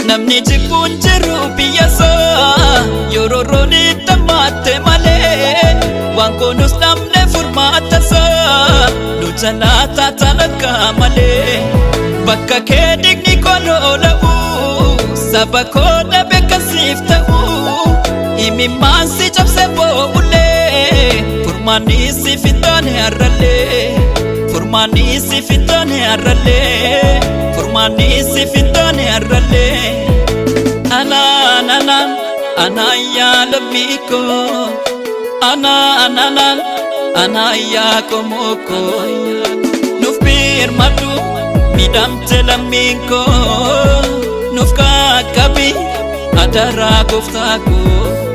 Namni jibbuun jiru biyya isaa yeroo rooni dhammaatte malee, waan koonus dhabne furmaata isaa nu jalaa taataan akka malee. Bakka kee digni koo lola'u, saba koo dhabe kasiif ta'u, imimmaan si cabse boo'ullee, furmaanni si fixaane har'allee, furmaanni si fixaane har'allee, furmaanni si fixaane har'allee. Anaan, anaan, anaan yaa lammii koo, anaan, anaan, anaan yaa qomoo koo, nuuf birmadhu, miidhamte lammiin koo, nuuf qaqqabi adaraa gooftaa koo.